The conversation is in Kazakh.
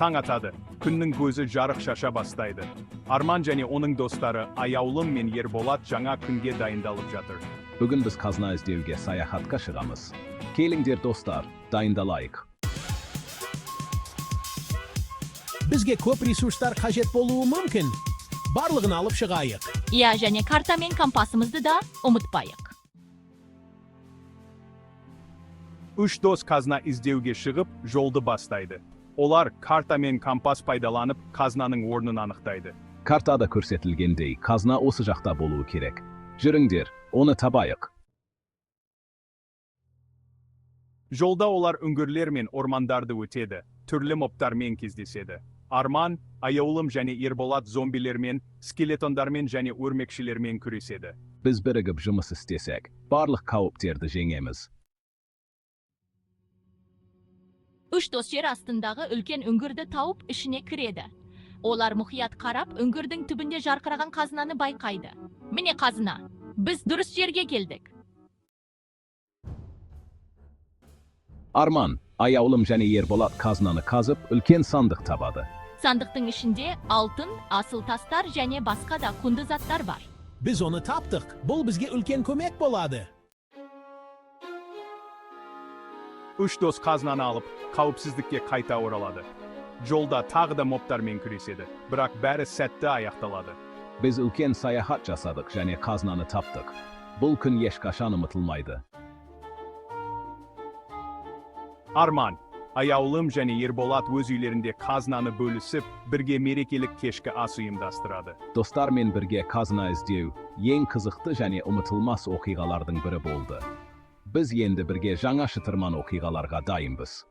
Таң атады, күннің көзі жарық шаша бастайды. Арман және оның достары Аяулым мен Ерболат жаңа күнге дайындалып жатыр. Бүгін біз қазына іздеуге саяхатқа шығамыз. Келіңдер, достар, дайындалайық. Бізге көп ресурстар қажет болуы мүмкін. Барлығын алып шығайық. Иә, және карта мен компасымызды да ұмытпайық. Үш дос қазына іздеуге шығып, жолды бастайды. Олар карта мен компас пайдаланып, қазынаның орнын анықтайды. Картада көрсетілгендей, қазына осы жақта болуы керек. Жүріңдер, оны табайық. Жолда олар үңгірлер мен ормандарды өтеді, түрлі мобтармен кездеседі. Арман, Аяулым және Ерболат зомбилермен, скелетондармен және өрмекшілермен күреседі. Біз бірігіп жұмыс істесек, барлық қауіптерді жеңеміз. Үш дос жер астындағы үлкен үңгірді тауып, ішіне кіреді. Олар мұқият қарап, үңгірдің түбінде жарқыраған қазынаны байқайды. Міне қазына. Біз дұрыс жерге келдік. Арман, Аяулым және Ерболат қазынаны қазып, үлкен сандық табады. Сандықтың ішінде алтын, асыл тастар және басқа да құнды заттар бар. Біз оны таптық. Бұл бізге үлкен көмек болады. Үш дос қазынаны алып, қауіпсіздікке қайта оралады. Жолда тағы да мобтармен күреседі, бірақ бәрі сәтті аяқталады. Біз үлкен саяхат жасадық және қазынаны таптық. Бұл күн ешқашан ұмытылмайды. Арман, Аяулым және Ерболат өз үйлерінде қазынаны бөлісіп, бірге мерекелік кешкі ас ұйымдастырады. Достармен бірге қазына іздеу ең қызықты және ұмытылмас оқиғалардың бірі болды. Біз енді бірге жаңа шытырман оқиғаларға дайынбыз.